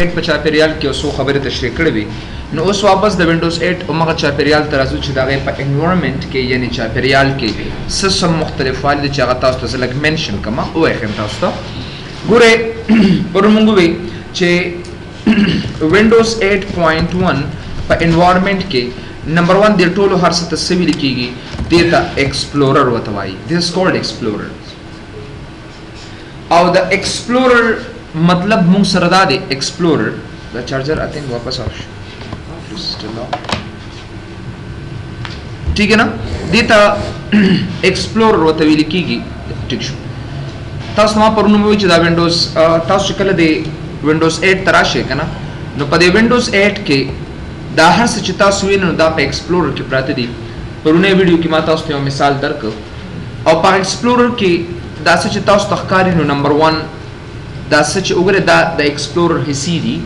8 په چاپیریال کې یو څو خبرې تشریح کړې وي. نو اوس واپس د وینډوز 8 همغه چاپیریال ته راځو چې د هغې په انوایرنمنټ کې، یعنی چاپیریال کې څه سم مختلفوالي دي چې هغه تاسو ته زه لږ منشن کړم، ووایي تاسو ته. ګورئ، پرون موږ وویل چې وینډوز 8.1 په انوایرنمنټ کې نمبر 1 د ټولو هر څه ته څه ویل کېږي؟ دې ته ایکسپلورر ورته وایي. This is called explorer. او د ایکسپلورر مطلب موږ سره دا دی، ایکسپلورر دا چارجر I think واپس آف شو. ټیک نه، دې ته ایکسپلورر ورته ویل کېږي. ټیک شو. تاسو ما پرون وویل چې دا وینډوز، تاسو چې کله د وینډوز 8 ته راشئ که نه، نو په دې وینډوز 8 کې دا هر څه چې تاسو وینئ نو دا په ایکسپلورر کې پراته دي. پرونۍ ویډیو کې ما تاسو ته یو مثال درکړ، او په ایکسپلورر کې دا څه چې تاسو ته ښکاري، نو نمبر 1 دا څه چې وګورئ، دا د ایکسپلورر حصې دي.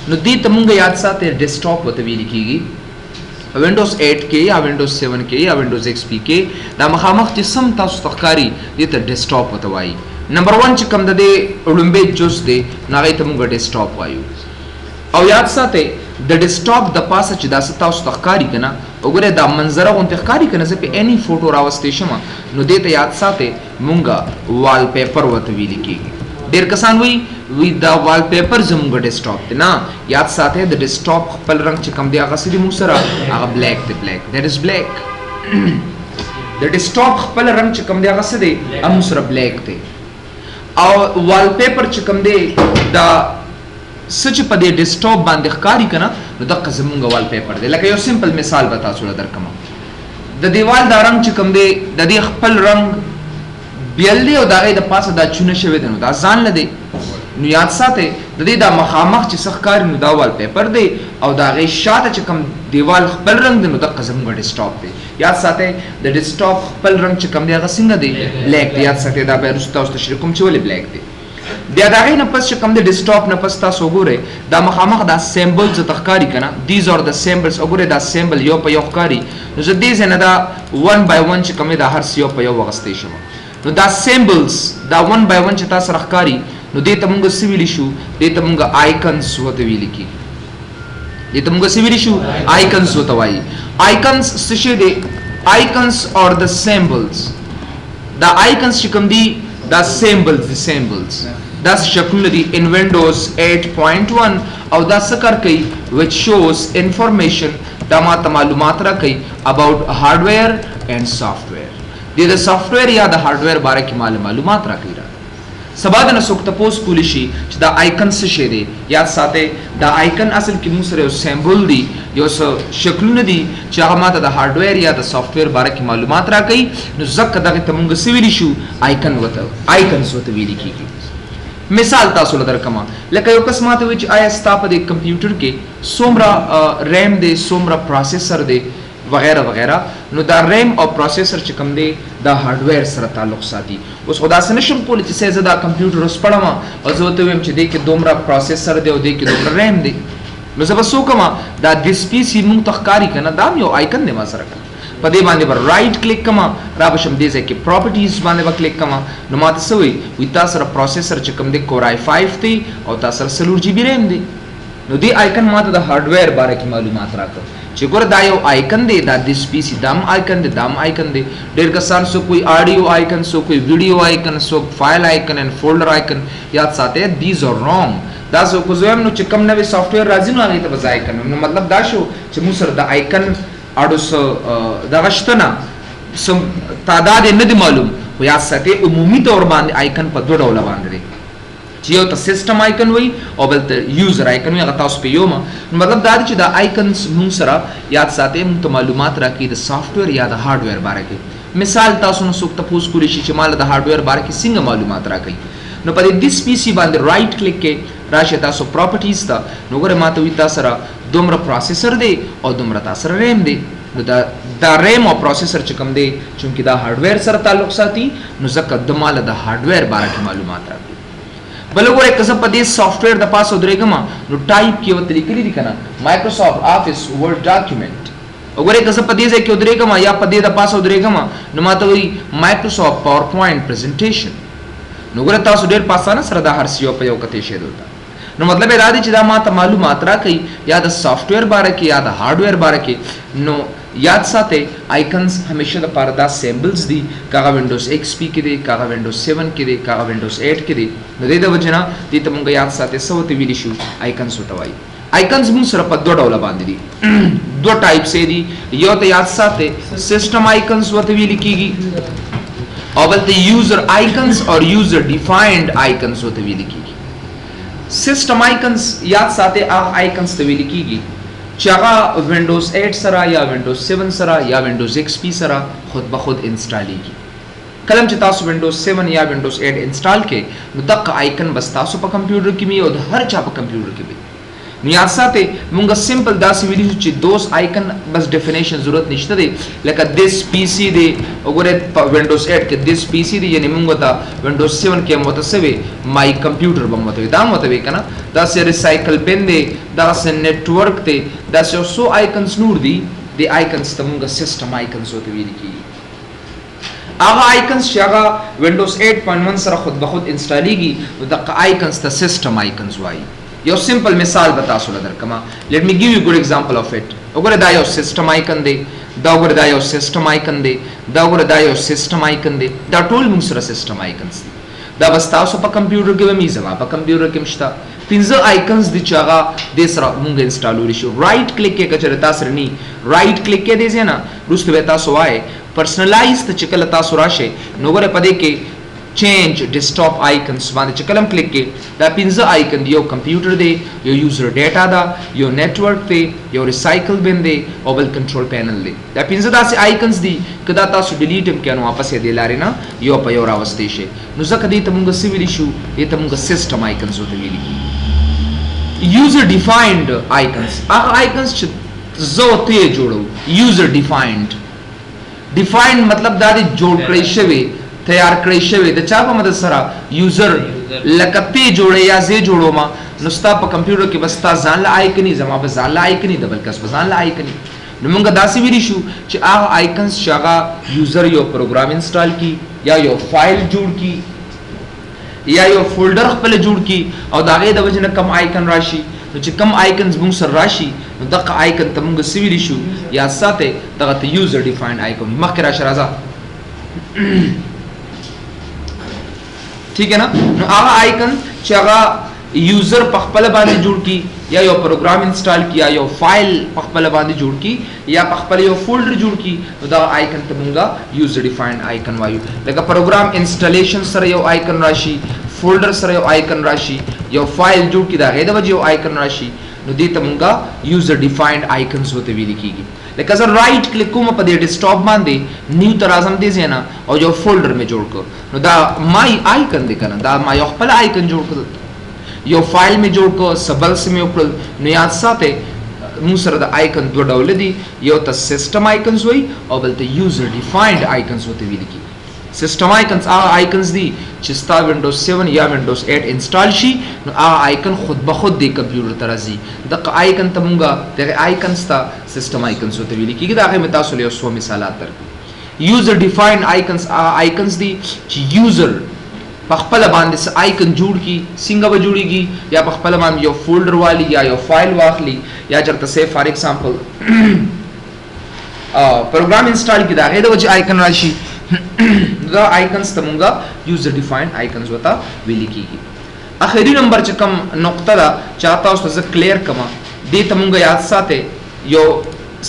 نو دې ته مونږ یاد ساتئ ډیسکټاپ ورته ویل کېږي. وینډوز 8 کې یا وینډوز 7 کې یا وینډوز ایکس پی کې دا مخامخ چې سم تاسو ته ښکاري، دې ته ډیسکټاپ ورته وایي. نمبر 1 چې کوم د دې لومبی جز دی، نو هغې ته مونږ ډیسکټاپ وایو. او یاد ساتئ، د ډیسکټاپ د پاسه چې دا څه تاسو ته ښکاري که نه، وګورئ، دا منظره غونتې ښکاري که نه، زه پې any photo راوستی شم، نو دې ته یاد ساتئ مونږ وال پیپر ورته ویل کېږي. ډېر کسان وایي وی دا وال پیپر زمونږ ډیسکټاپ دی. نه، یاد ساتئ، د ډیسکټاپ خپل رنګ چې کوم دی، هغه څه دی موږ سره؟ هغه بلیک دی. بلیک، that is black. د ډیسکټاپ خپل رنګ چې کوم دی، هغه څه دی؟ هغه موږ سره بلیک دی. او وال پیپر چې کوم دی، دا څه چې په دې ډیسکټاپ باندې ښکاري که نه، نو دقه زمونږ وال پیپر دی. لکه یو سمپل مثال به تاسو له درکړم. د دیوال دا رنګ چې کوم دی، د دې خپل رنګ بیل دی، او د هغې د پاسه دا چونه شوې ده، نو دا ځان له دی. نو یاد ساتئ، د دې دا مخامخ چې څه ښکاري نو دا وال پیپر دی، او د هغې شاته چې کوم دیوال خپل رنګ دی، نو دقه زموږ ډیسکټاپ دی. یاد ساتئ، د ډیسکټاپ خپل رنګ چې کوم دی، هغه څنګه دی؟ بلیک دی. یاد ساتئ، دا بیا وروسته تاسو تشریح کوم چې ولې بلیک دی. بیا د هغې نه پس چې کوم دی، ډیسکټاپ نه پس تاسو وګورئ، دا مخامخ دا symbols ته ښکاري که نه؟ These are the symbols. وګورئ، دا symbol یو په یو ښکاري، نو زه دې ځای نه دا 1 by 1 چې کوم دی، دا هر څه یو په یو واخیستی شم. نو دا symbols، دا 1 by 1 چې تاسو سره ښکاري، نو دې ته مونږ څه ویلی شو؟ دې ته مونږ icons ورته ویل کېږي. دې ته مونږ څه ویلی شو؟ Icons ورته وایي. Icons څه شی دی؟ Icons are the symbols. دا icons چې کوم دي، دا symbols دي. Symbols دا شکلونه دي in Windows 8.1، او دا څه کار کوي؟ Which shows information، دا ما ته معلومات راکوي about hardware and software. دې د سافټویر یا د هارډویر باره کې معلومات راکوي. سبا د نه څوک تپوس کولی شي چې دا آیکن څه شی دی، یاد ساتئ، دا آیکن اصل کې موږ سره یو symbol دی، یو څه شکلونه دي چې هغه ماته د هارډویر یا د سافټویر باره کې معلومات راکوي. نو ځکه دغه ته موږ څه ویلی شو؟ آیکن ورته، icons ورته ویل کېږي. مثال تاسو له درکما، لکه یو کس ماته وایي چې آیا ستا په دې کمپیوټر کې څومره ریم دی، څومره processor دی، وغیرہ وغیرہ. نو دا ریم او processor چې کوم دی، دا هارډویر سره تعلق ساتي. اوس خو داسې نشم کولی چې زه دا کمپیوټر وسپړم او زه ورته ووایم چې دې کې دومره processor دی او دې کې دومره ریم دی. نو زه به څه وکړم؟ دا this PC مونږ ته ښکاري که نه؟ دا هم یو آیکن دی ما سره که په دې باندې به right click کوم، را به شم دې ځای کې، properties باندې به کلیک کوم، نو ما ته څه وایي؟ وایي تا سره processor چې کوم دی، Core i5 دی او تا سره 4 GB RAM دی. نو دې آیکن ما ته د هارډویر باره کې معلومات راکړ چې ګوره، دا یو آیکن دی، دا this PC دام آیکن دی، دام آیکن دی. ډیر کسان څوک کوئی audio icon، څوک کوئی video icon، څوک file icon and folder icon. یاد ساتئ، these are wrong. دا څوک زویم نو چې کم نوې سافټویر راځي، نو هغې ته به زه آیکن. نو مطلب دا شو چې موږ سره د آیکن اړو څه دغه شته نه، څه تعداد یې نه دی معلوم. خو یاد ساتئ، عمومي طور باندې آیکن په دوه ډوله باندې دی چې یو ته system icon وي او بل ته user icon وي. هغه تاسو په یو ما. نو مطلب دا دی چې دا icons مونږ سره، یاد ساتئ، مونږ ته معلومات راکړي د سافټویر یا د هارډویر باره کې. مثال، تاسو نو څوک تپوس کولی شي چې مال د هارډویر باره کې څنګه معلومات راکړي؟ نو په دې this PC باندې right click کې راشه تاسو properties ته، نو ګوره، ماته وی تاسو سره دومره processor دی او دومره تاسو سره ریم دی. نو دا ریم او processor چې کوم دی، چونکه دا هارډویر سره تعلق ساتي، نو ځکه د مال د هارډویر باره کې معلومات راکړي. بل وګوره، که زه په دې سافټویر د پاسه ودرېږم، نو ټایپ کې ورته لیکلي دي که نه؟ Microsoft Office Word document. وګوره، که زه په دې ځای کې ودرېږم یا په دې د پاسه ودرېږم، نو ماته وایي Microsoft PowerPoint presentation. نو ګوره، تاسو ډېر په اسانه سره دا هر څه یو په یو کتی شئ دلته. نو مطلب یې دا دی چې دا ماته معلومات راکوي یا د سافټویر باره کې یا د هارډویر باره کې. نو یاد ساتئ آیکنز همیشه د پاره دا سیمبلز دي، که هغه وینډوز ایکس پی کې دی، که هغه وینډوز 7 کې دی، که هغه وینډوز 8 کې دی. نو دې د وجې نه دې ته مونږ یاد ساتئ څه ورته ویلی شو، آیکنز ورته وایي. آیکنز مونږ سره په دوه ډوله باندې دي، دوه ټایپس یې دي. یو ته یاد ساتئ سیستم آیکنز ورته ویل کېږي او بل ته یوزر آیکنز او یوزر ډیفاینډ آیکنز ورته ویل کېږي. سیستم آیکنز یاد ساتئ هغه آیکنز ته ویل کېږي چې هغه وینډوز 8 سره یا وینډوز 7 سره یا وینډوز ایکس پی سره خود به خود انسټالیږي. کله چې تاسو وینډوز 7 یا وینډوز 8 انسټال کړئ نو دغه آیکن بس تاسو په کمپیوټر کې وي او د هر چا په کمپیوټر کې وي. نو یاد ساتئ مونږ سمپل داسې ویلي شو چې دوز آیکن بس ډیفینیشن ضرورت نشته دی، لکه دیس پی سی دی، وګورئ په وینډوز 8 کې دیس پی سی دی، یعنی مونږ ته وینډوز 7 کې هم ورته څه وي، مای کمپیوټر به هم ورته وي، دا هم ورته وي که نه. داسې ریسایکل بن دی، دغسې نېټورک دی، داسې یو څو آیکنز نور دي. دې آیکنز ته مونږ سیستم آیکنز ورته ویل کېږي. هغه آیکنز چې هغه وینډوز 8.1 سره خود به خود انسټالیږي نو دغه آیکنز ته سیستم آیکنز وایي. یو سمپل مثال به تاسو له درکړم، let me give you good example of it. وګوره دا یو سیستم آیکن دی، دا وګوره دا یو سیستم آیکن دی، دا وګوره دا یو سیستم آیکن دی. دا ټول موږ سره سیستم آیکنز دي. دا بس تاسو په کمپیوټر کې به مې، زما په کمپیوټر کې هم شته. پنځه آیکنز دي چې هغه دې سره مونږ انسټالولی شو. رائټ کلیک کې که چېرې تاسو سره نی رائټ کلیک کې دې ځای نه وروسته بیا تاسو وایئ پرسنلایز ته چې کله تاسو راشئ نو ګوره په دې کې چینج ډیسکټاپ آیکنز باندې چې کله هم کلیک کې دا پنځه آیکن دی، یو کمپیوټر دی، یو یوزر ډیټا ده، یو نتورک دی، یو ریسایکل بن دی او بل کنټرول پینل دی. دا پنځه داسې آیکنز دي که دا تاسو ډیلیټ هم کړئ نو واپس یې دې لارې نه یو په یو راوستی شئ. نو ځکه دې ته مونږ څه ویلی شو، دې ته مونږ سیستم آیکنز ورته ویل کېږي. یوزر ډیفاینډ آیکنز هغه آیکنز چې زه او ته یې جوړو. یوزر ډیفاینډ، ډیفاینډ مطلب دا دی جوړ کړی شوی، تیار کړی شوی، د چا په مدد سره؟ یوزر. لکه ته جوړې یا زه جوړوم نو ستا په کمپیوټر کې به ستا ځان له آیکني، زما به ځان له آیکني، د بل کس به ځان له آیکني. نو موږ داسې ویلی شو چې هغه آیکنز چې هغه یوزر یو پروګرام انسټال کی یا یو فایل جوړ کی یا یو فولډر خپل جوړ کی او د هغې د وجې نه کم آیکن راشي، نو چې کم آیکنز موږ سره راشي نو دغه آیکن ته موږ څه ویلی شو؟ یاد ساتئ دغه ته یوزر ډیفاینډ آیکن. مخکې راشه راځه، ٹھیک ہے نا. نو هغه آیکن چې هغه یوزر په خپل باندې جوړ کی یا یو پروګرام انسټال کی یا یو فایل په خپل باندې جوړ کی یا په خپل یو فولډر جوړ کی نو دا آیکن ته مونږه یوزر ډیفاینډ آیکن وایو. لکه پروګرام انسټالیشن سره یو آیکن راشي، فولډر سره یو آیکن راشي، یو فایل جوړ کی دا غي د وجه یو آیکن راشي، نو دې ته مونږه یوزر ډیفاینډ آیکنز ورته ویل کیږي. لکه زه رائټ کلیک کوم په دې ډیسکټاپ باندې، نیو ته راځم دې ځای نه او یو فولډر مې جوړ کړ، نو دا مای آیکن دی کنه، دا ما یو خپل آیکن جوړ کړ، یو فایل مې جوړ کړ، سبل څه مې وکړل. نو یاد ساتئ موږ سره د آیکن دوه ډوله دي، یو ته سیستم آیکنز وایي او بل ته یوزر ډیفاینډ آیکنز ورته ویل کیږي. سیستم آیکنز هغه آیکنز دي چې ستا وینډوز 7 یا وینډوز 8 انسټال شي نو هغه آیکن خود به خود دې کمپیوټر ته راځي. دغه آیکن ته مونږه دغه آیکنز ته سیستم آیکنز ورته ویل کیږي. د هغې مې تاسو له یو څو مثالات درکړم. یوزر ډیفاینډ آیکنز هغه آیکنز دي چې یوزر په خپل باندې څه آیکن جوړ کی، څنګه به جوړیږي، یا په خپل باندې یو فولډر والی یا یو فایل واخلي یا چېرته سه فار ایگزامپل پروګرام انسټال کړي د هغې د وجې آیکن راشي. دا آیکنز ته مونږه یوزر ډیفاینډ آیکنز ورته ویل کیږي. اخري نمبر چې کوم نقطه ده چې هغه تاسو ته زه کلیر کړم، دې ته مونږ یاد ساتئ یو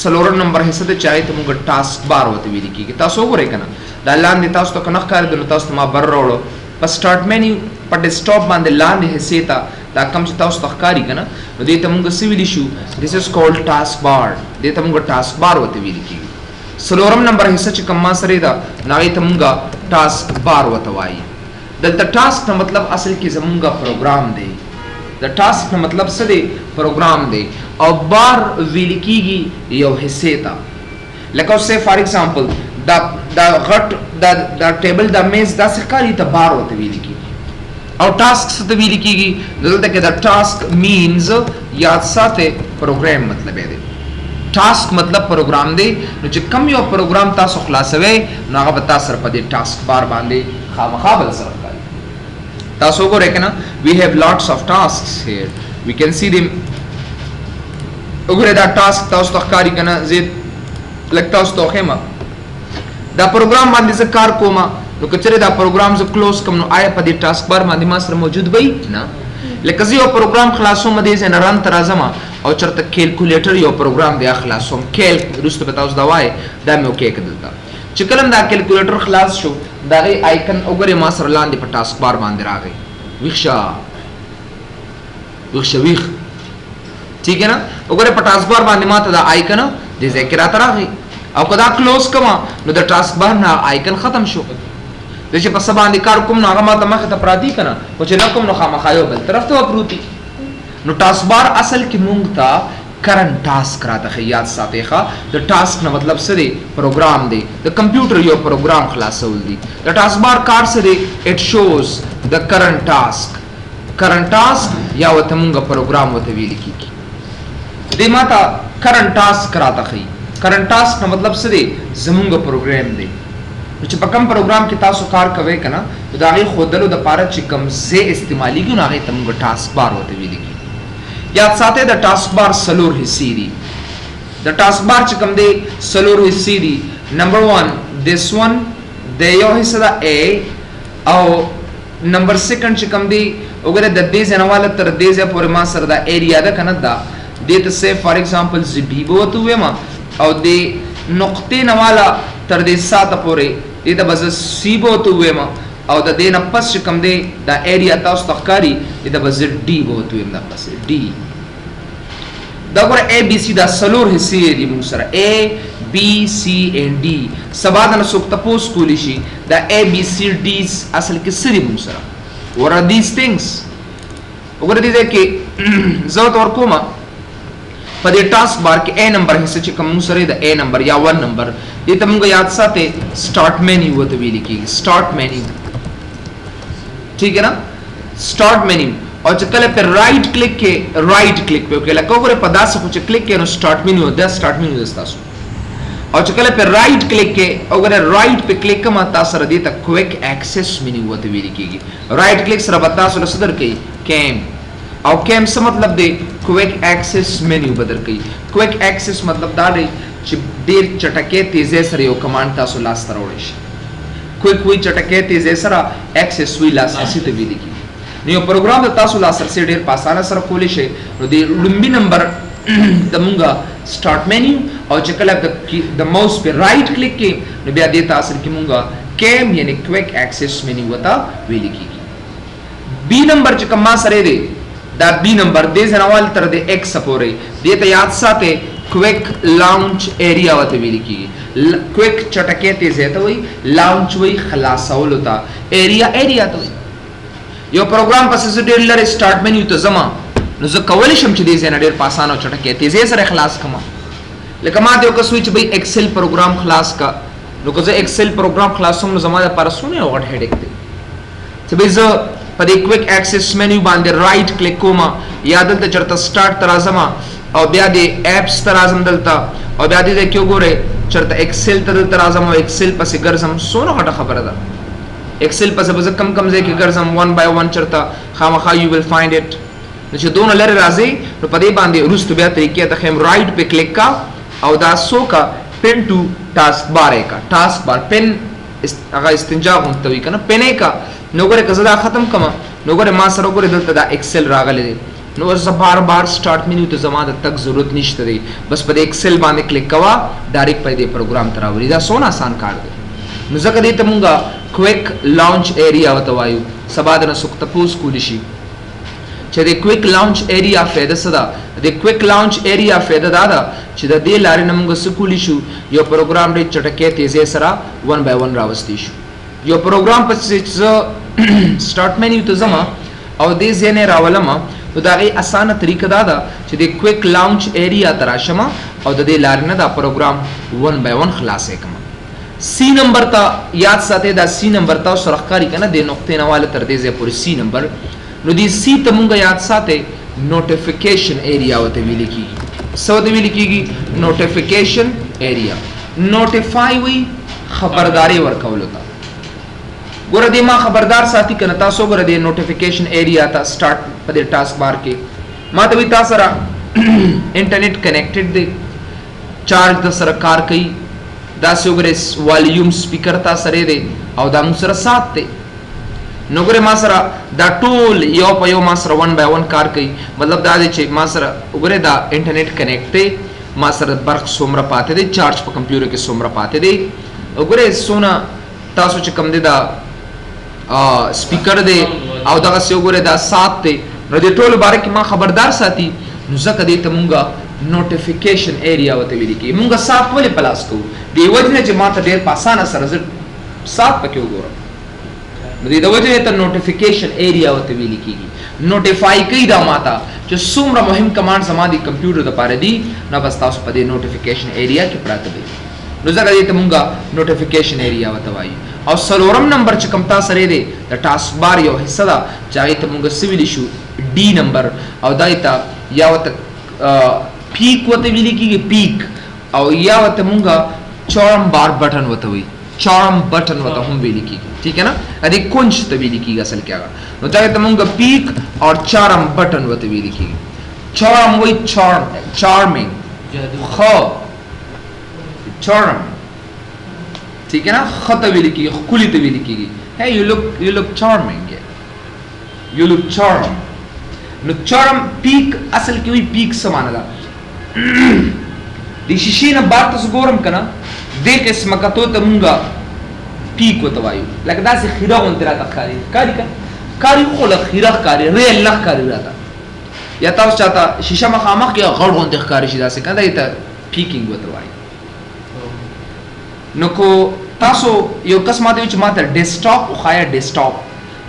څلورم نمبر حصه ده چې هغې ته مونږ ټاسک بار ورته ویل کیږي. تاسو وګورئ که نه دا لاندې تاسو ته که نه ښکارېده نو تاسو ته ما بر راوړو په سټارټ مینیو په ډیسکټاپ باندې لاندې حصې ته دا کوم چې تاسو ته ښکاري که نه نو دې ته مونږ څه ویلی شو؟ This is called task bar. دې ته مونږ ټاسک بار ورته ویل کیږي. څلورم نمبر حصه چې کوم ما سره ده نو هغې ته مونږ ټاسک بار ورته وایي. دلته ټاسک نه مطلب اصل کې زمونږ پروګرام دی. د ټاسک نه مطلب څه دی؟ پروګرام دی. او بار ویل کیږي یو حصې ته. لکه اوس فار ایگزامپل دا دا غټ دا دا ټیبل دا میز داسې ښکاري ته بار ورته ویل کیږي. او ټاسک څه ته ویل کیږي؟ دلته کې دا ټاسک مینز یاد ساته پروګرام مطلب دی. ټاسک مطلب پروګرام دی. نو چې کم یو پروګرام تاسو خلاصوي نو هغه به تاسو سره په دې ټاسک بار باندې خامخا بل سره ښکاري. تاسو وګورئ که نه we have lots of tasks here. We can see them. وګوره دا task تاسو ته ښکاري که نه؟ زه لږ تاسو ته وښیم. دا پروګرام باندې زه کار کوم، نو که چېرې دا پروګرام زه close کړم، نو آیا په دې task bar باندې ما سره موجود وي؟ نه. لکه زه یو پروګرام خلاصوم، دې ځای نه run ته راځم او چېرته calculator یو پروګرام دی خلاصوم، calc وروسته به تاسو دا وایې. دا مې okay کړ. دلته چې کله دا calculator خلاص شو، د هغې icon وګورئ ما سره لاندې په task bar باندې راغی. ویښ شه، ویښ شه، ویښ. ټیک ہے نا؟ وګوره په task bar باندې ماته دا icon دې ځای کې راته راغی، او که دا close کړم نو د task bar نه icon ختم شو. زه چې په څه باندې کار کوم نو هغه ماته مخې ته پراتی که نه، خو چې نه کوم نو خامخا یو بل طرف ته پروت. نو task bar اصل کې مونږ ته current task راته ښیي. یاد ساتئ ښه، د task نه مطلب څه دی؟ پروګرام دی، د کمپیوټر یو پروګرام خلاصول دي. د task bar کار څه دی؟ It shows the current task. Current task یا ورته مونږ پروګرام ورته ویل کېږي. دې ماته current task راته ښیي. Current task نه مطلب څه دی؟ زمونږ پروګرام دی. نو چې په کوم پروګرام کې تاسو کار کوئ که نه، نو د هغې ښودلو دپاره چې کوم ځای استعمالیږي، نو هغې ته مونږ task bar ورته ویل کېږي. یاد ساتئ، د task bar څلور حصې دي. د task bar چې کوم دی څلور حصې دي. Number 1, this one، د یو حصه ده A، او number second چې کوم دی، وګوره د دې ځای نه واله تر دې ځای پورې ما سره دا area ده که نه، دا دې ته say for example زه B به ورته ووایم، او دې نقطې نه واله تر دې ساته پورې دې ته به زه C به ورته ووایم، او د دې نه پس چې کوم دی دا area تاسو ته ښکاري، دې ته به زه D به ورته ووایم. دقسې D. دا ګوره A B C، دا څلور حصې دي موږ سره، A B C and D. سبا د نه څوک تپوس کولی شي دا A B C D اصل کې څه دي موږ سره؟ What are these things? وګوره دې ځای کې زه ورته ورکوم. په دې task bar کې A number حصه چې کوم موږ سره د A number یا 1 نمبر، دې ته موږ یاد ساتئ start menu ورته ویل کېږي. Start menu، ٹھیک ہے نا؟ Start menu. او چې کله په right click کې، right click په وکړئ، لکه وګوره په داسې خو چې کلیک کې نو start menu، دا start menu ده ستاسو. او چې کله په right click کې، وګوره right په کلیک کوم، تاسو سره دې ته quick access menu ورته ویل کېږي. Right click سره به تاسو له څه درکوي؟ CAM. او CAM څه مطلب دی؟ Quick access menu به درکوي. Quick access مطلب دا دی چې ډیر چټکې تیزۍ سره یو command تاسو لاس ته راوړی شي. Quick وی چټکې تیزۍ سره، access وی لاسرسي ته ویل کېږي. نو یو پروګرام د تاسو لاسرسي ډیر په اسانه سره کولی شئ. نو د لومبي نمبر د مونږه start menu، او چې کله د ماوس په right click کې، نو بیا دې ته اصل کې مونږه CAM یعنی quick access menu وته ویل کېږي. B number چې کوم ما سره دی، دا B number دې ځنوال تر دې X پورې، دې ته یاد ساتئ quick launch area وته ویل کېږي. Quick چټکې تیزۍ ته وایي، launch وایي خلاصولو ته، area area ته وایي. یو پروګرام پسې زه ډېر لرې start menu ته ځم، نو زه کولی شم چې دې ځای نه ډېر په اسانه او چټکې تیزۍ سره خلاص کړم. لکه ما ته یو کس وایي چې بھائی Excel پروګرام خلاص کا، نو که زه Excel پروګرام خلاصوم نو زما دپاره څومره یو غټ headache دی چې بھائی زه په دې quick access menu باندې right click کوم، یا دلته چېرته start ته راځم او بیا دې apps ته راځم دلته، او بیا دې ځای کې وګورئ چېرته Excel ته دلته راځم او Excel پسې ګرځم. څونه غټه خبره ده. Excel پسې به زه کم کم ځای کې ګرځم، 1 by 1 چېرته خامخا you will find it. نو چې دونه لرې راځئ نو په دې باندې وروسته بیا طریقې ته ښیم. Right په کلیک کا او دا څو کا pin to task bar یې کا. Task bar pin هغه استنجا غونډ ته وي که نه، pin یې کا. نو ګوره که زه دا ختم کړم، نو ګوره ما سره وګوره دلته دا Excel راغلی دی. نو اوس زه بار بار start menu ته زما د تګ ضرورت نشته دی. بس په دې Excel باندې کلیک کوه، direct په دې پروګرام ته راولي. دا څونه اسان کار دی. نو ځکه دې ته مونږه quick launch area ورته وایو. سبا د نه څوک تپوس کولی شي چې د quick launch area فایده څه ده؟ د quick launch area فایده دا ده چې د دې لارې نه موږ څه کولی شو؟ یو پروګرام ډېر چټکې تیزۍ سره 1 by 1 راوستی شو. یو پروګرام پسې چې زه start menu ته ځم او دې ځای نه راولم، نو د هغې اسانه طریقه دا ده چې د quick launch area ته راشم او د دې لارې نه دا پروګرام 1 by 1 خلاصې کړم. C number ته یاد ساتئ، دا C number تاسو سره ښکاري که نه؟ دې نقطې نه واله تر دې ځای پورې C number. نو دې C ته مونږ یاد ساتئ notification area ورته ویل کېږي. څه ورته ویل کېږي؟ Notification area. Notify وي خبرداري ورکولو ته. ګوره دې ما خبردار ساتي که نه؟ تاسو ګوره دې notification area ته start په دې task bar کې. ما ته وی تاسو سره انټرنیټ کنیکټډ دی، چارج د سره کار کوي، داسې وګورئ والیوم سپیکر تا سره دی او دا موږ سره سات دی. نو ګوره ما سره دا ټول یو په یو ما سره 1 بای 1 کار کوي. مطلب دا دی چې ما سره وګوره دا انټرنیټ کنیکټ دی، ما سره برق څومره پاتې دی، چارج په کمپیوټر کې څومره پاتې دی، وګوره څونه تاسو چې کوم دی دا سپیکر دی او دغسې وګوره دا سات دی. نو دې ټولو باره کې ما خبردار ساتي. نو ځکه دې ته مونږ نوټیفیکیشن ایریا ورته ویل کېږي. مونږ سات ولې په لاس کوو؟ دې وجې نه چې ما ته ډېر په اسانه سره زه سات پکې وګورم. نو دې د وجې نه ته نوټیفیکیشن ایریا ورته ویل کېږي. نوټیفای کوي دا ما ته چې څومره مهم کمانډ زما د کمپیوټر دپاره دي، نو بس تاسو په دې نوټیفیکیشن ایریا کې پراته وي. نو ځکه دې ته مونږ نوټیفیکیشن ایریا ورته وایو. او څلورم نمبر چې کوم تا سره دی د ټاسک بار یو حصه ده چې هغې ته مونږ څه ویلی شو، ډي نمبر، او دا ته یا ورته پیک ورته ویل کېږي، پیک، او یا ورته مونږ چارم بار بټن ورته وایي، چارم بټن ورته هم ویل کېږي. ټیک ہے نا، دې کنج ته ویل کېږي اصل کې هغه. نو دا ته مونږ پیک او چارم بټن ورته ویل کېږي. چارم وایي چارم، چارمینګ، خو چارم، ٹھیک ہے نا، ښه ته ویل کېږي، ښکلي ته ویل کېږي. Hey, you look, you look charming, you look charm. نو چارم پیک اصل کې وایي پیک څه معنی ده؟ د شیشې نه بار ته ګورم که نه، دې قسمه کتو ته مونږ پیک ورته وایو. لکه داسې خیره غوندې راته ښکاري، ښکاري که نه؟ ښکاري خو لږ خیره ښکاري، ریل نه ښکاري راته. یا تاسو چاته شیشه مخامخ کې غړ غوندې ښکاري شي داسې که نه، دې ته پیکینګ ورته وایي. نو کو تاسو یو کس ماته وایي چې ماته ډیسکټاپ وښایه، ډیسکټاپ،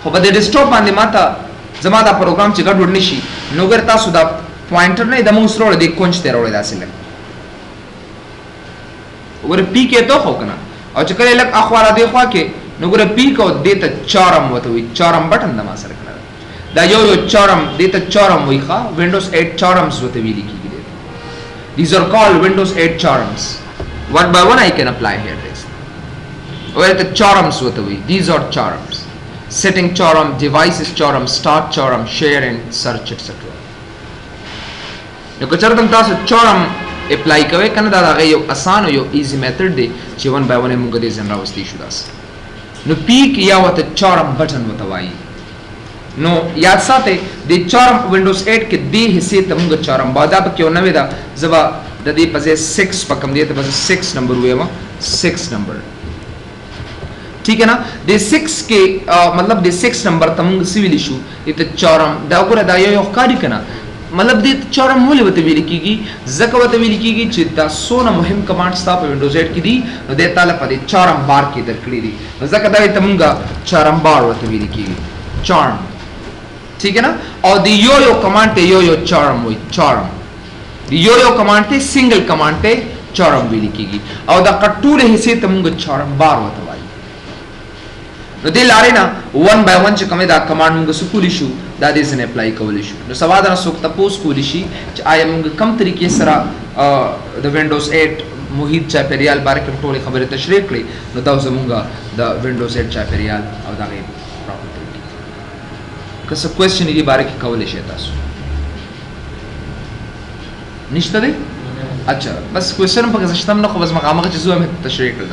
خو په دې ډیسکټاپ باندې ماته زما دا پروګرام چې ګډوډ نه شي، نو ګر تاسو دا پوینټر نه د موس راوړی، دې کنج ته راوړی داسې لږ، وګوره پیک یې ته خو که نه، او چې کله یې لږ اخوا را دې خوا کې، نو ګوره پیک او دې ته چارم ورته وایي، چارم بټن د ما سره کړه دا یو یو چارم، دې ته چارم وایي. ښه، وینډوز 8 چارمز ورته ویل کېږي. دې These are called Windows 8 charms. One by one I can apply here this. Where the charms ورته وایي، these are charms. Setting charm, devices charm, start charm, share and search etc. نو که چېرته تاسو چارم اپلای کوئ که نه، دا د هغې یو اسان او یو ایزي میتھډ دی چې 1 بای 1 یې مونږ دې ځای راوستی شو داسې. نو پیک یا ورته چارم بټن ورته وایي. نو یاد ساتئ د چارم وینډوز 8 کې دې حصې ته مونږ چارم با، دا پکې یو نوې ده. زه به د دې په ځای 6 په کوم دې ته به زه 6 نمبر ووایم، 6 نمبر، ٹھیک ہے نا. د 6 کې مطلب د 6 نمبر ته مونږ څه ویلی شو، دې ته چارم. دا وګوره دا یو یو ښکاري که نه، مطلب دې ته چارم ولې ورته ویل کېږي؟ ځکه ورته ویل کېږي چې دا څونه مهم کمانډ ستا په وینډوز 8 کې دي، نو دی تاله په دې چارم بار کې درکړي دي. نو ځکه دا ته مونږ چارم بار ورته ویل کېږي، چارم، ٹھیک ہے نا. او د یو یو کمانډ ته یو یو چارم وایي، چارم د یو یو کمانډ ته سنگل کمانډ ته چارم ویل کېږي. او دا ټولې حصې ته مونږ چارم بار ورته وایو. نو دې لارې نه 1 بای 1 چې کومه دا کمانډ مونږ څه کولی شو، دا دې ځنې اپلای کولی شو. نو سبا دا څوک تپوس کولی شي چې آیا مونږ کم طریقې سره د وینډوز 8 محیط چاپېریال باره کې ټولې خبرې تشریح کړې. نو دا زمونږ د وینډوز 8 چاپېریال او د هغې پراپر طریقې. که څه کوېسچن دې باره کې کولی شئ تاسو؟ نشته دی؟ اچھا بس کوېسچن پکې څه شته هم نه، خو بس مخامخ چې ځو مې تشریح کړل.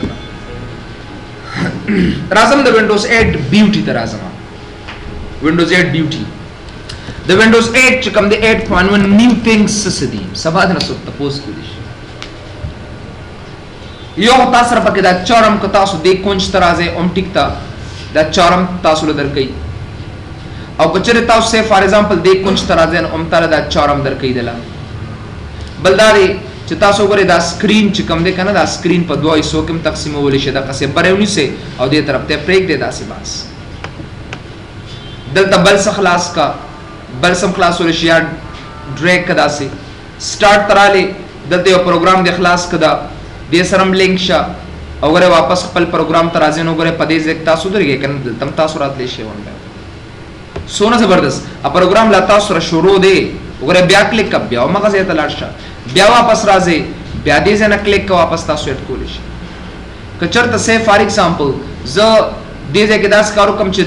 دا راځم د وینډوز 8 بیوټي ته راځم. وینډوز 8 بیوټي، د وینډوز 8 چې کوم دی 8.1 نیو ثینګز څه دي، سبا د نه څوک تپوس کولی شي. یو تاسو سره پکې دا چارم، که تاسو دې کونج ته راځئ هم ټیک ته دا چارم تاسو له درکوي، او که چېرې تاسو سه فار ایگزامپل دې کونج ته راځئ نو هم تاله دا چارم درکوي دله. بل دا دی چې تاسو وګورئ دا سکرین چې کوم دی که نه، دا سکرین په دوه حصو کې هم تقسیمولی شئ. دقسې بری ونیسئ او دې طرف ته پرېږدئ داسې، بس دلته بل څه خلاص کا، بل څه هم خلاصولی شي، یا ډریګ که داسې سټارټ ته رالې، دلته یو پروګرام دی خلاص که، دا دې سره هم لینک شه او ګوره واپس خپل پروګرام ته راځئ. نو ګوره په دې ځای کې تاسو ودرېږئ که نه، دلته هم تاسو راتلی شئ. ون بای څونه زبردست پروګرام لا تاسو سره شروع دی. وګوره بیا کلیک کړه، بیا هماغه ځای ته لاړ شه، بیا واپس راځئ، بیا دې ځای نه کلیک کړه، واپس تاسو اډ کولی شئ. که چېرته سه فار ایگزامپل زه دې ځای کې داسې کار وکړم چې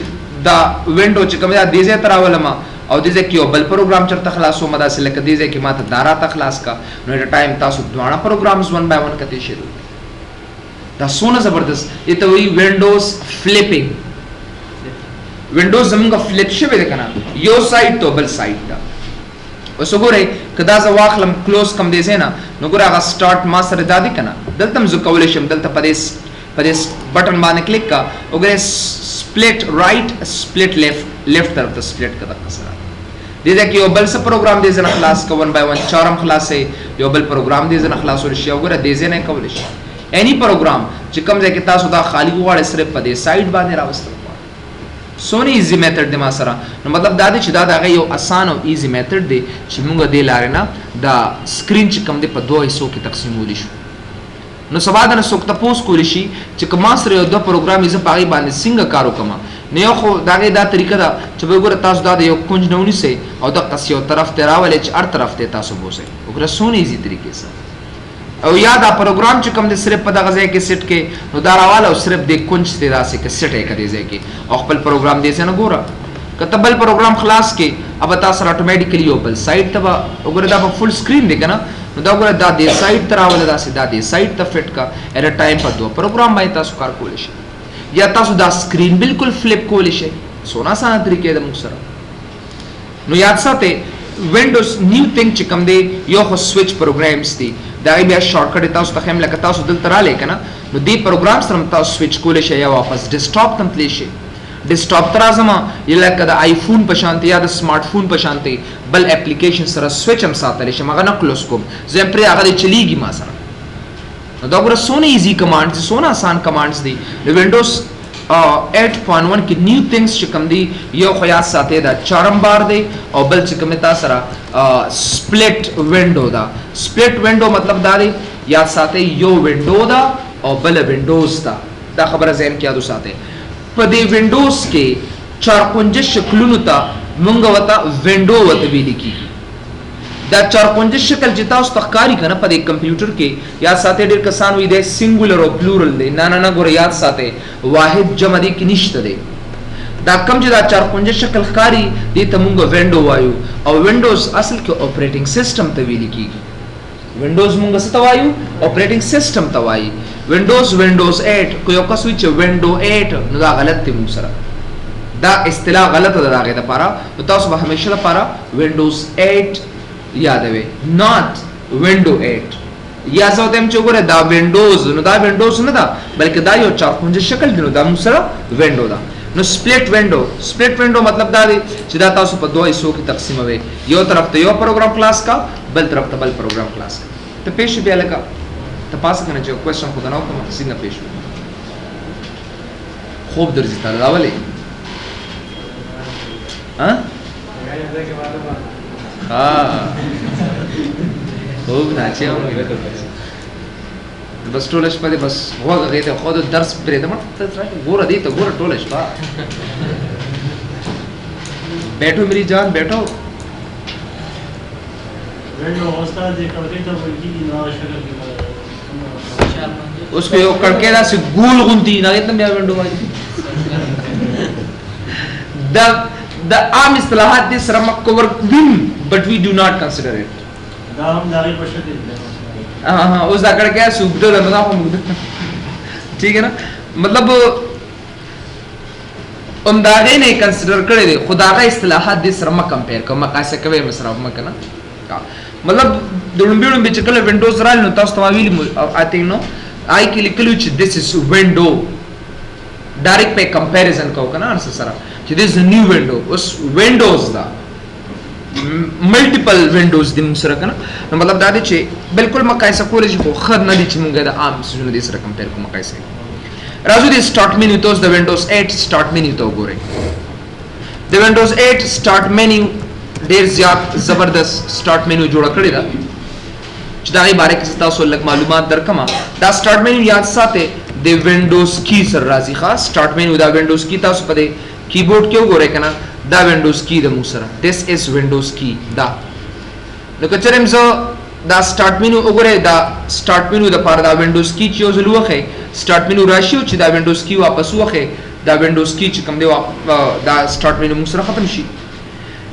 دا وینډو چې کوم دی دې ځای ته راولم او دې ځای کې یو بل پروګرام چرته خلاصوم، داسې لکه دې ځای کې ماته دا راته خلاص کا، نو ایټ ټایم تاسو دواړه پروګرامز ون بای ون کتی شئ. دا څونه زبردست دې ته وایي وینډوز فلیپینګ. وینډوز زمونږ فلیپ شوی دی که نه، یو سایډ ته بل سایډ ته. اوس وګورئ که دا زه واخلم کلوز کم دې ځای نه، نو ګوره هغه سټارټ ما سره دا دی که نه، دلته هم زه کولی شم دلته په دې بټن باندې کلیک کا، وګورئ سپلیټ رائټ سپلیټ لیفټ، لیفټ طرف ته سپلیټ کا دغه سره. دې ځای کې یو بل څه پروګرام دې ځای نه خلاص کا، ون بای ون چارم خلاصوي، یو بل پروګرام دې ځای نه خلاصولی شي. او ګوره دې ځای نه کولی شي اینی پروګرام چې کوم ځای کې تاسو دا خالي وغواړئ صرف په دې سایډ باندې راوستل غواړئ. څونه ایزي میتھډ دی ما سره. نو مطلب دا دی چې دا د هغه یو اسان او ایزي میتھډ دی چې موږ دې لارې نه دا سکرین چې کوم دی په دوه حصو کې تقسیمولی شو. نو سبا د نه څوک تپوس کولی شي چې که ما سره یو دوه پروګرام یې زه په هغې باندې څنګه کار وکړم، نو یو خو د هغې دا طریقه ده چې به وګوره تاسو دا د یو کنج نه ونیسئ او دقسې یو طرف ته راولئ چې هر طرف ته یې تاسو بوځئ. وګوره څونه ایزي طریقې سره. او یا دا پروګرام چې کوم دی صرف په دغه ځای کې سیټ کې، نو دا راواله او صرف دې کنج ته داسې کې سیټ یې که دې ځای کې، او خپل پروګرام دې ځای نه ګوره. که ته بل پروګرام خلاص کې اب تا سره اتوماتیکلی یو بل سایډ ته به وګوره، دا په فول سکرین دی که نه، نو دا وګوره دا دې سایډ ته راوله، داسې دا دې سایډ ته فټ کا، اټ ا ټایم په دوه پروګرام باندې تاسو کار کولی شئ. یا تاسو دا سکرین بالکل فلیپ کولی شئ. څونه اسانه طریقې ده موږ سره. نو یاد ساتئ وینډوز نیو ثینګ چې کوم دی، یو خو سویچ پروګرامز دي، د هغې بیا شارټکټ تاسو ته ښیم. لکه تاسو دلته رالی که نه، نو دې پروګرام سره هم تاسو سویچ کولی شئ، یا واپس ډیسکټاپ ته هم تللی شئ. ډیسکټاپ ته راځم، یا لکه د آیفون په شانتې یا د سمارټ فون په شانتې بل اپلیکیشن سره سویچ هم ساتلی شم، هغه نه کلوز کوم، زه هم پرې هغه دی چلیږي ما سره. نو دا ګوره څونه ایزي کمانډز دي، څونه اسان کمانډز دي. نو وینډوز 8.1 کې نیو ثینګز چې کوم دي، یو خو یاد ساتئ دا چارم بار دی، او بل چې کوم تا سره سپلیټ وینډو ده. سپلیټ وینډو مطلب دا دی، یاد ساتئ یو وینډو ده او بل وینډوز ده. دا خبره ذهن کې یاد وساتئ. په دې وینډوز کې چارکنجه شکلونو ته مونږ ورته وینډو ورته ویل کېږي. دا چارکنجه شکل چې تاسو ته ښکاري که نه په دې کمپیوټر کې، یاد ساتئ ډېر کسان وایي دی سنګولر او پلورل دی. نه نه نه، ګوره یاد ساتئ واحد جمع دی کې نشته دی. دا کم چې دا چارکنجه شکل ښکاري دې ته مونږ وینډو وایو، او وینډوز اصل کې اپریټینګ سیستم ته ویل کېږي. وینډوز مونږ څه ته وایو؟ اپریټینګ سیستم ته وایي. وینډوز، وینډوز 8، که یو کس وایي چې وینډو 8، نو دا غلط دی، مونږ سره دا اصطلاح غلطه ده د هغې دپاره. نو تاسو به همیشه دپاره وینډوز 8 یادوئ، ناټ وینډو 8. یا زه ورته وایم چې وګوره دا وینډوز، نو دا وینډوز نه ده بلکې دا یو چارکنجه شکل دی، نو دا مونږ سره وینډو ده. نو سپلیټ وینډو، سپلیټ وینډو مطلب دا دی چې دا تاسو په دوه حصو کې تقسیموئ، یو طرف ته یو پروګرام خلاص کا، بل طرف ته بل پروګرام خلاص کا. ته پېښ شې بیا لکه ته پاسه که نه چې کوېسچن خو ته نه وکړم، څنګه پېښ شو؟ خوب درځي تا دا ولې؟ ها؟ ها خوب نه چې بس ټوله شپه دې بس غوږ غېږ ته خو د درس پرېږدم، ته ګوره دې ته ګوره ټوله شپه. بیٹھو میری جان بیٹھو. وینډو استاد دې کړکۍ ته ویل کېږي، نو هغه شکل کې اوس که یو کړکۍ داسې ګول غوندې وي، نو هغې ته بیا وینډو وایي. د عام اصطلاحات دې سره مخ کور وین، بټ وی ډو ناټ کنسیډر اټ. دا هم د هغې په شکل دی. ها ها، اوس دا کړکۍ داسې اوږده ده، نو دا خو اوږده ده، ټیک ہے نا. مطلب هم د هغې نه یې کنسیډر کړی دی، خو د هغه اصطلاحات دې سره مه کمپیر کوه، مقایسه کوې مې سره مه که نه. مطلب د ړومبي ړومبي چې کله وینډوز راغلی، نو تاسو ته ما ویلي مو، آی تھنک نو آی کې لیکلي وو چې دس از وینډو، ډایرکټ په کمپیریزن کوو که نه هر څه سره چې دس از نیو وینډو. اوس وینډوز ده، ملټیپل وینډوز دي موږ سره که نه. نو مطلب دا دی چې بالکل مقایسه کولی شي، خو ښه نه دي چې موږ د عام څیزونو دې سره کمپیر کوو، مقایسه کوو. راځو دې سټارټ مینیو ته. اوس د وینډوز 8 سټارټ مینیو ته وګورئ. د وینډوز 8 سټارټ مینیو ډېر زیات زبردست سټارټ مینیو جوړه کړې ده چې د هغې باره کې زه تاسو لږ معلومات درکړم. دا سټارټ مینیو یاد ساتئ د وینډوز کی سره راځي. ښه سټارټ مینیو دا وینډوز کی تاسو په دې کیبورډ کې وګورئ که نه، دا وینډوز کی ده موږ سره، دیس از وینډوز کی دا. نو که چېرې زه دا سټارټ مینیو وګورئ، دا سټارټ مینیو دپاره دا وینډوز کی چې یو ځل ووهئ سټارټ مینیو راشي، او چې دا وینډوز کی واپس ووهئ دا وینډوز کی چې کوم دی دا سټارټ مینیو موږ سره ختم شي.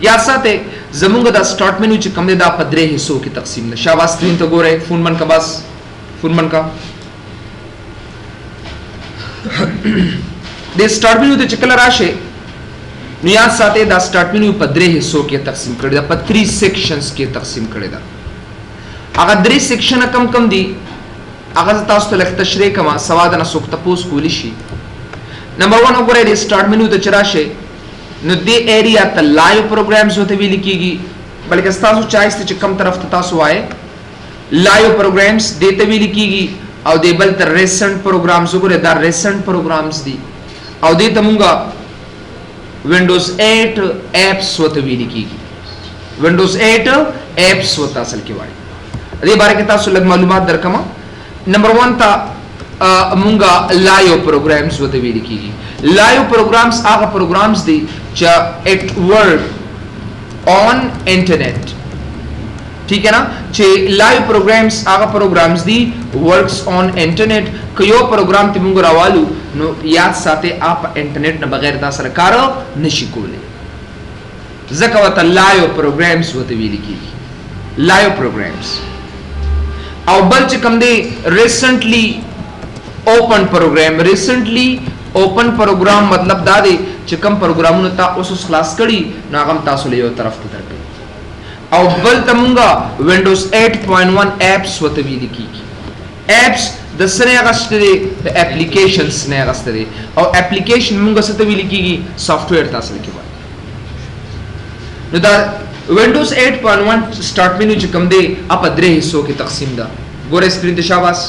یاد ساته، زمونږ دا سٹارټ مینو چې کوم دی دا په درې حصو کې تقسیم ده. شاباش، سکرین ته ګورئ، فون بند کا، بس فون بند کا. د سٹارټ مینو ته چې کله راشي نو یاد ساتئ دا سٹارټ مینو په درې حصو کې تقسیم کړی ده، په 3 سیکشنز کې تقسیم کړی ده. هغه درې سیکشن کم کم دي، هغه زه تاسو ته لږ تشریح کوم، سوا د نه څوک تپوس کولی شي. نمبر 1 وګورئ، د سٹارټ مینو ته چې راشئ نو دې ایریا ته لایو پروګرامز ورته ویل کېږي، بلکې ستاسو چوایس ته چې کم طرف ته تاسو وایئ لایو پروګرامز دې ته ویل کېږي، او دې بل ته ریسنټ پروګرامز. وګورئ دا ریسنټ پروګرامز دي، او دې ته مونږه وینډوز 8 اپس ورته ویل کېږي. وینډوز 8 اپس ورته اصل کې وایي. دې باره کې تاسو لږ معلومات درکم. نمبر 1 ته مونږه لایو پروګرامز ورته ویل کېږي. لایو پروګرامز هغه پروګرامز دي چې اټ ورک آن انټرنیټ، ٹھیک ہے نا، چې لایو پروګرامز هغه پروګرامز دي ورکس آن انټرنیټ. که یو پروګرام ته مونږ راوالو نو یاد ساتئ آپ انټرنیټ نه بغیر دا سره کار نشي کولی، ځکه ورته لایو پروګرامز ورته ویل کېږي، لایو پروګرامز. او بل چې کوم دی ریسنټلی اوپن پروګرام. ریسنټلی اوپن پروګرام مطلب دا دی چې کوم پروګرامونه تا اوس اوس خلاص کړي نو هغه هم تاسو له یو طرف ته درکوي. او بل ته مونږه وینډوز 8.1 اپس ورته ویل کېږي. اپس د څه نه اخیستی دی؟ د اپلیکیشنز نه اخیستی دی. او اپلیکیشن مونږ څه ته ویل کېږي؟ سافټویر ته اصل کې وایي. نو دا وینډوز 8.1 سٹارټ مینو چې کوم دی په درې حصو کې تقسیم ده. ګوره سکرین ته، شاباس،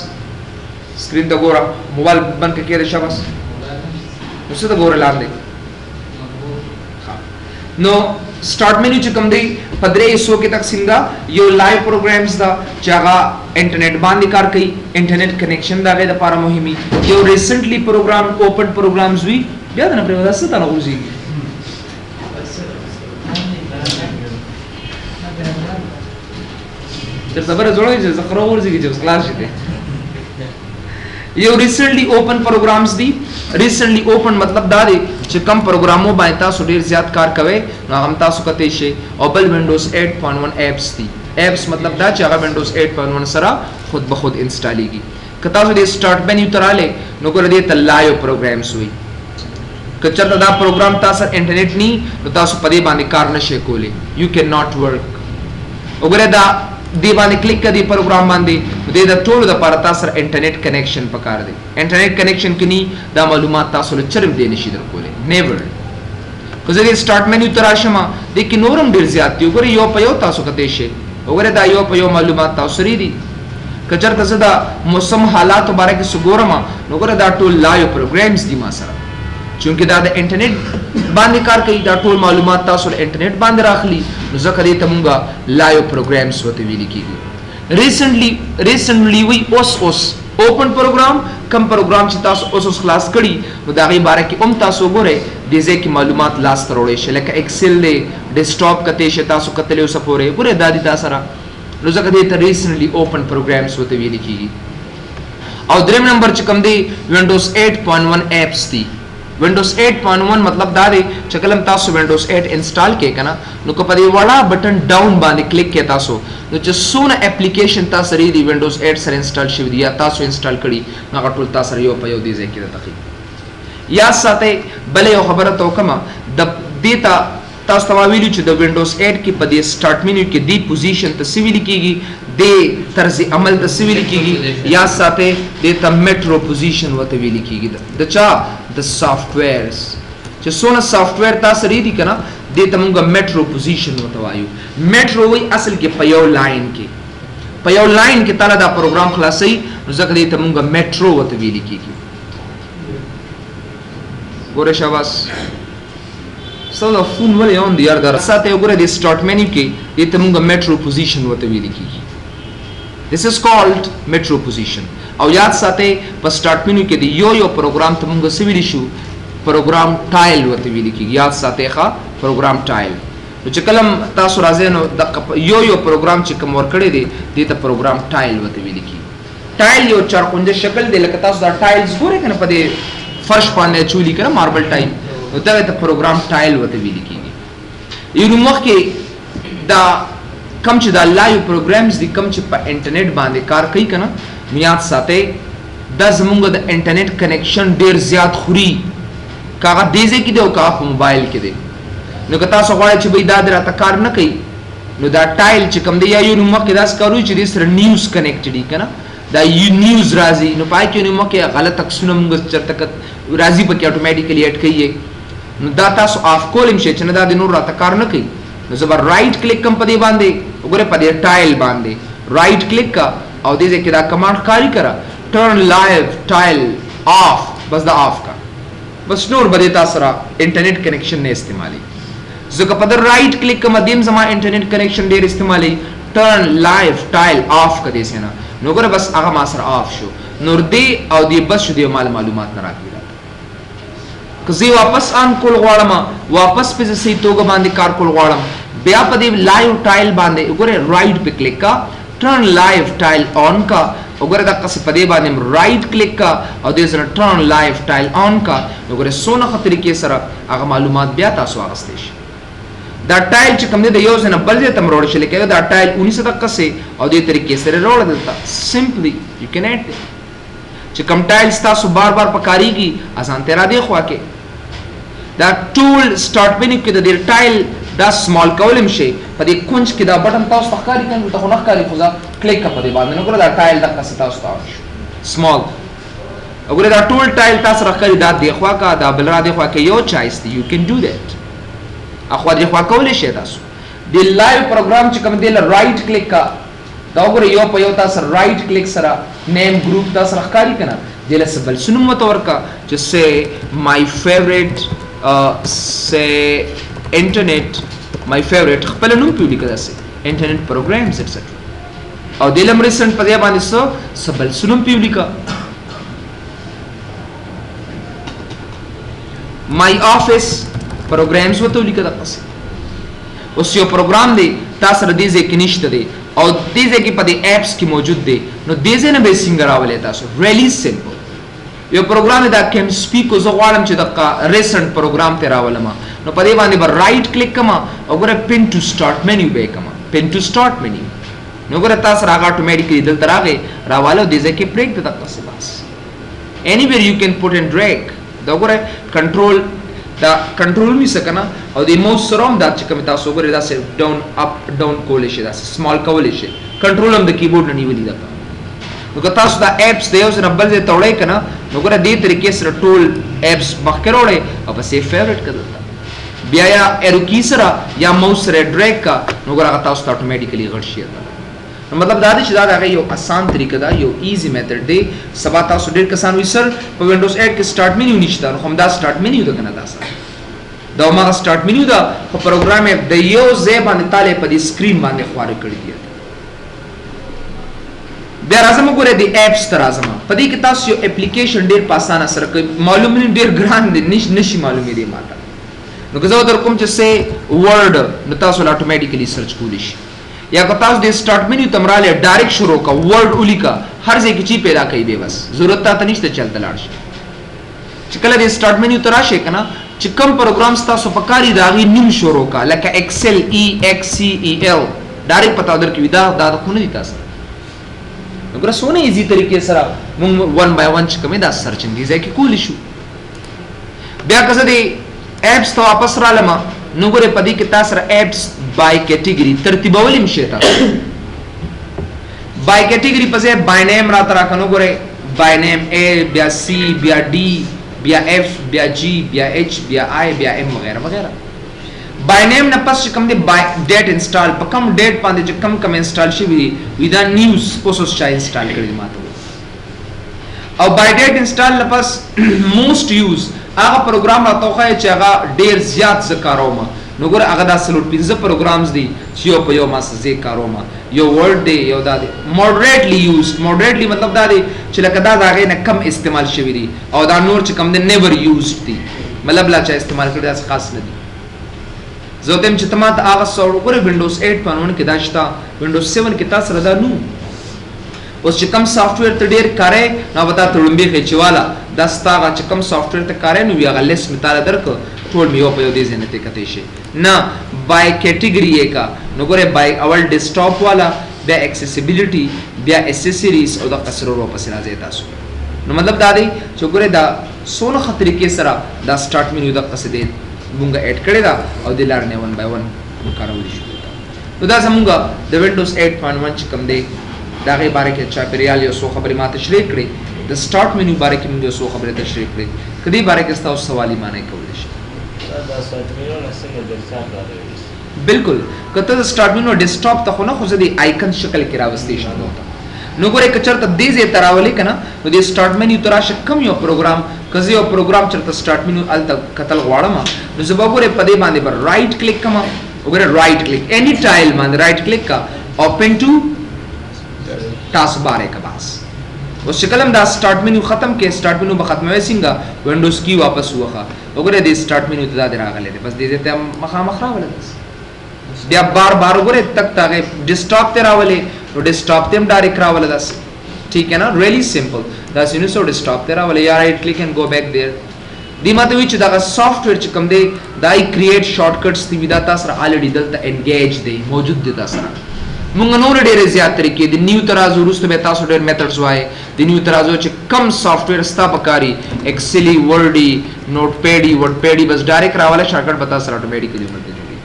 سکرین ته ګوره، موبایل بند کړه، شاباس. نو څه ته ګوره لاندې. نو سٹارټ مینو چې کوم دی په درې حصو کې تقسیم ده. یو لایو پروګرامز ده چې هغه انټرنیټ باندې کار کوي، انټرنیټ کنیکشن د هغې دپاره مهمي. یو ریسنټلی پروګرام اوپن پروګرامز وي، بیا د نه پرې څه ته نه غورځېږي. چې خبره جوړوي چې زخره غورځېږي چې اوس خلاص شي دی. یو ریسنټلی اوپن پروګرامز دي. ریسنټلی اوپن مطلب دا دی چې کم پروګرامو باندې تاسو ډیر زیات کار کوئ نو هغه هم تاسو کتی شئ. او بل وینډوز 8.1 اپس دي. اپس مطلب دا چې هغه وینډوز 8.1 سره خود به خود انسټالیږي. که تاسو دې سٹارټ مینیو ته رالئ نو ګوره دې ته لایو پروګرامز وي. که چېرته دا پروګرام تاسو سره انټرنیټ نی نو تاسو په دې باندې کار نشئ کولی، یو کین ناټ ورک. وګوره دا دې باندې کلیک کړئ پروګرام باندې، نو دې د ټولو دپاره تاسو سره انټرنیټ کنیکشن پکار دی. انټرنیټ کنیکشن که نی دا معلومات تاسو له چرم دی نشي درکولی، نیور. که زه دې سٹارټ مینیو ته راشم دې کې نور هم ډېر زیات دي. وګوره یو په یو تاسو کتی شئ. وګوره دا یو په یو معلومات تاسو سره دي. که چېرته زه د موسم حالاتو باره کې څه ګورم نو ګوره دا ټول لایو پروګرامز دي ما سره، چونکه دا د انټرنیټ باندې کار کوي، دا ټول معلومات تاسو له انټرنیټ باندې راخلي، نو ځکه دې ته مونږه لایو پروګرامز ورته ویل کېږي. ریسنټلی وی اوس اوس اوپن پروګرام، کم پروګرام چې تاسو اوس اوس خلاص کړي نو د هغې باره کې هم تاسو وګورئ، دې ځای کې معلومات لاس ته راوړی شئ. لکه ایکسل دی، ډیسکټاپ کتی شئ تاسو کتلی اوسه پورې، ګورئ دا دي تا سره، نو ځکه دې ته ریسنټلی اوپن پروګرامز ورته ویل کېږي. او دریم نمبر چې کوم دی وینډوز 8.1 اپس دي. وینډوز 8.1 مطلب دا دی چې کله تاسو وینډوز 8 انسټال کړئ کنه نو که په دې وړه بټن ډاون باندې کلیک کړئ تاسو نو چې څونه اپلیکیشن تاسو سره دي وینډوز 8 سره انسټال شوي دي یا تاسو انسټال کړي نو هغه ټول تاسو سره یو په یو دې ځای کې درته ښیي. یاد ساتئ بله یو خبره ته وکړم، د دې ته تاسو ته ما ویلي چې د وینډوز 8 کې په دې سٹارټ مینیو کې دې پوزیشن ته څه ویل کېږي، دې طرز عمل ته څه ویل کېږي؟ یاد ساتئ دې ته میټرو پوزیشن ورته ویل کېږي. د چا؟ د سافټویرز. چې څونه سافټویر تاسو سره دي که نه دې ته مونږ میټرو پوزیشن ورته وایو. میټرو وایي اصل کې په یو لاین کې، په یو لاین کې تاله دا پروګرام خلاصوي، نو ځکه دې ته مونږ میټرو ورته ویل کېږي. ګوره شاباس، ستا دا فون ولې آن دی یار؟ دا ساته وګوره دې سٹارټ مینیو کې دې ته مونږ میټرو پوزیشن ورته ویل کېږي. This is called metro position. او یاد ساتئ په سٹارټ مینیو کې د یو یو پروګرام ته مونږ څه ویلی شو؟ پروګرام ټایل ورته ویل کېږي. یاد ساتئ ښه، پروګرام ټایل. نو چې کله تاسو راځئ نو دغه یو یو پروګرام چې کوم ورکړی دی دې ته پروګرام ټایل ورته ویل کېږي. ټایل یو چارکنجه شکل دی، لکه تاسو دا ټایلز ګورئ که نه په دې فرش باندې اچولي که نه ماربل ټایل، نو دغه ته پروګرام ټایل ورته ویل کېږي. یو نو مخکې دا کم چې دا live programs دي، کم چې په انټرنیټ باندې کار کوي کنه، نو یاد ساتئ دا زمونږ د انټرنیټ connection ډیر زیات خوري، که هغه دې ځای کې دی او که هغه په موبایل کې دی. نو که تاسو غواړئ چې بھئی دا دې راته کار نه کوي، نو دا tile چې کوم دی، یا یو نو مخکې داسې کار وي چې دې سره نیوز connected وي که نه، دا یو نیوز راځي، نو پای کې نو مخکې غلط عکسونه مونږ چېرته راځي پکې automatically add کوي. نو دا تاسو off کولی هم شئ چې نه دا دې نور راته کار نه کوي. نو زه به right click کوم په دې باندې، وګورئ په دې tile باندې right click کا او دې ځای کې دا command ښکاري کړه، turn live tile off، بس دا off کا، بس نور به دې تاسو سره انټرنیټ connection نه استعمالي. زه که په ده right click کوم، دې هم زما انټرنیټ connection ډېر استعمالوي، turn live tile off که دې ځای نه، نو ګوره بس هغه ما سره off شو. نور دې او دې بس شو، دې مال معلومات نه راکوي. که زه واپس on کول غواړم، واپس په زه صحیح توګه باندې کار کول غواړم، بیا په دې live tile باندې وګوره right په کلیک کا، turn live tile on کا، وګوره دقسې په دې باندې right click کا او دې سره turn live tile on کا. وګوره څونه ښه طریقې سره هغه معلومات بیا تاسو اخیستی شئ. دا tile چې کوم دی د یو ځای نه بل ځای ته هم راوړل شي، لکه دا tile ونیسه دقسې او دې طریقې سره راوړه دلته، simply you can add دی. چې کوم tile ستاسو بار بار پکارېږي اسان ته را دې خوا کې دا ټول start menu کې د دې tile دا small کول هم شي. په دې کنج کې دا button تاسو ته ښکاري که نه؟ دلته خو نه ښکاري، خو زه کلیک کړه په دې باندې، نو ګوره دا tile دقسې تاسو ته شو small. وګوره دا ټول tile تاسو راښکاري، دا دې خوا کا، دا بل را دې خوا کې، یو choice دی، you can do that. اخوا دې خوا کولی شئ تاسو. د live program چې کوم دی له right click کا، دا وګوره یو په یو تاسو right click سره name group تاسو راښکاري که نه، دې له څه بل څه نوم ورته ورکړه چې say my favourite، say internet my favourite، خپل نوم پرې ولیکه داسې internet programs etcetera، او دې له هم recent په ځای باندې څه بل څه نوم پرې ولیکه، my office programs ورته ولیکه دقسې. اوس یو پروګرام دی تا سره دې ځای کې نشته دی او دې ځای کې په دې apps کې موجود دی، نو دې ځای نه به یې څنګه راولئ تاسو؟ really simple. یو پروګرام دا کم سپیکو، زه غواړم چې دغه recent program ته راولم، نو په دې باندې به right click کوم او ګوره pin to start menu به یې کوم، pin to start menu. نو ګوره تاسو راغه automatically دلته راغی، راواله دې ځای کې پرېږده دقسې، بس anywhere you can put and drag. دا وګوره کنټرول، دا کنټرول نیسه که نه، او د موس سره هم دا چې کوم تاسو وګورئ داسې down up down کولی شئ، داسې small کولی شئ، کنټرول هم د کیبورډ نه نیولي ده. نو که تاسو دا apps د یو ځای نه بل ځای ته وړئ که نه، نو ګوره دې طریقې سره ټول apps مخکې راوړئ او پسې favourite کړه دلته، بیا یا arrow key سره یا موس سره drag کا، نو ګوره هغه تاسو ته automatically غټ شي. نو مطلب دا دی چې دا د هغې یو اسان طریقه ده، یو easy method دی. سبا تاسو ډېر کسان وایي سر په وینډوز 8 کې start menu نشته، نو همدا start menu ده که نه، دا سره دا هماغه start menu ده، خو پروګرام یې د یو ځای باندې تالی په دې screen باندې خواره کړي دي. بیا راځم وګورئ دې apps ته راځم. په دې کې تاسو یو اپلیکیشن ډېر په اسانه سره کوئ، معلوم نه ډېر ګران دی، نشي معلومېدی ماته. نو که زه در کوم چې say Word، نو تاسو له automatically search کولی شئ، یا که تاسو دې start menu ته راغلی direct شروع کا، Word ولیکه، هر ځای کې چې پیدا کوي به، بس ضرورت تاته نشته چې هلته لاړ شي. چې کله دې start menu ته راشئ که نه، چې کوم پروګرام ستاسو په کار وي د هغې نوم شروع کا، لکه Excel E X C E L، direct په تا درکې وي، دا خو نه دي تاسو. نو ګوره څونه easy طریقې سره مونږ one by one چې کومې دا searching دې ځای کې کولی شو. بیا که زه دې apps ته واپس رالم، نو ګوره په دې کې تاسو سره apps by category ترتیبولی هم شئ. تاسو by category په ځای by name راته راکړه، نو ګوره by name A بیا C بیا D بیا F بیا G بیا H بیا I بیا M وغیرہ وغیرہ. by name نه پس چې کوم دی by date install، په کوم date باندې چې کم کم install شوي دي، وي دا news اوس اوس چا install کړي دي ماته. او by date install نه پس most used، هغه پروګرام راته وښایي چې هغه ډېر زیات زه کاروم. نو ګوره هغه دا څلور پنځه programs دي چې یو په یو ما څه زه کاروم. یو Word دی، یو دا دی moderately used. moderately مطلب دا دی چې لکه دا د هغې نه کم استعمال شوي دي، او دا نور چې کم دی never used دي، مطلب لا چا استعمال کړي داسې خاص نه دي. زه ورته وایم چې ته ما ته هغه څه وګوره، وینډوز 8.1 کې دا شته، وینډوز 7 کې تا سره دا نو اوس چې کوم software ته ډېر کارې، نو به تا ته ړومبی ښیي چې والا دا ستا هغه چې کوم software ته کارې، نو وي هغه لیست مې تاله درکړ، ټول مې یو په یو دې ځای نه ته کتی شي نه. بای کیټیګری یې کا. نو ګوره بای اول ډیسکټاپ والا، بیا اکسیسیبিলিټي، بیا اسسریز او د قصرو واپس راځي تاسو. نو مطلب دا دی چې ګوره دا څونه ښه طریقې سره دا سٹارټ مینیو د قصې مونږ اډ کړی دا او د لار نه 1 بای 1 مونږ کارولی شو. نو دا زمونږ د وینډوز 8.1 چې کوم دی د هغې باره کې چاپېریال یو څو خبرې ما تشریح کړې، د سٹارټ مینیو باره کې مونږ یو څو خبرې تشریح کړې. که دې باره کې ستاسو سوال یې معنی کولی شي؟ دا سټارټ مینو نه څنګه ډیسکټاپ راغلی؟ بالکل، که ته د سټارټ مینو ډیسکټاپ ته خو نه، خو زه د آیکن شکل کې راوستی شم دلته. نو ګوره که چېرته دې ځای ته راولې که نه، نو دې سټارټ مینیو ته راشه، کوم یو پروګرام که زه یو پروګرام چېرته سټارټ مینیو هلته کتل غواړم، نو زه به ګوره په دې باندې به رایټ کلیک کوم. وګوره رایټ کلیک اینی ټایل باندې رایټ کلیک کا، اوپن ټو ټاسک بار یې کا. بس اوس چې کله دا سټارټ مینیو ختم کې، سټارټ مینیو به ختموي څنګه؟ وینډوز کی واپس وخه، وګوره دې سټارټ مینیو ته دا دی راغلی دی، بس دې ځای ته مخامخ راولې. بس بیا بار بار وګوره تک ته هغې ډیسکټاپ ته راولې، نو ډیسکټاپ ته هم ډایرکټ راولې داسې. ټیک ہے نا؟ ریلی سمپل. داسې نو سو ډیسکټاپ ته راولې یا رایټ کلیک اینډ ګو بیک دیر. دی ماته وی چې دغه سافټویر چې کوم دی دا یې کریټ شارټکټس دی، دا تاسو سره الریډي دلته انګیج دی، موجود دی تاسو سره. مونږ نور ډېر زیات طریقې د نیو ترازو وروسته به تاسو ډېر میتھډز وای. د نیو ترازو چې کم سافټویر ستا پکاري، ایکسلی، ورډي، نوټ پیډي، ورډ پیډي، بس ډایرکټ راواله شارټکټ به تاسو سره اتوماتیکلی ملته جوړي.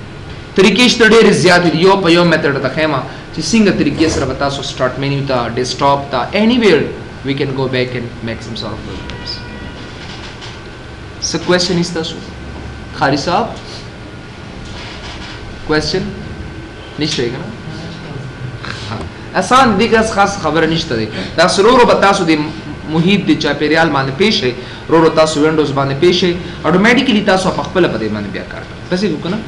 طریقې شته ډېر زیات دي، یو په یو میتھډ ته خیمه چې څنګه طریقې سره به تاسو سٹارټ مینیو ته، ډیسکټاپ ته، اینی ویر وی کین ګو بیک اینډ میک سم سورټ اف پروګرامز. څه کوېشن تاسو خاري صاحب؟ کوېشن نشته که نه؟ اسان دي، که خاص خبره نشته دی. دا ورو به تاسو د محیط د چاپیریال باندې پیښ شئ، ورو تاسو وینډوز باندې پیښ شئ، اتوماتیکلی تاسو په خپله په دې باندې بیا کار کوئ. داسې وکړه نه؟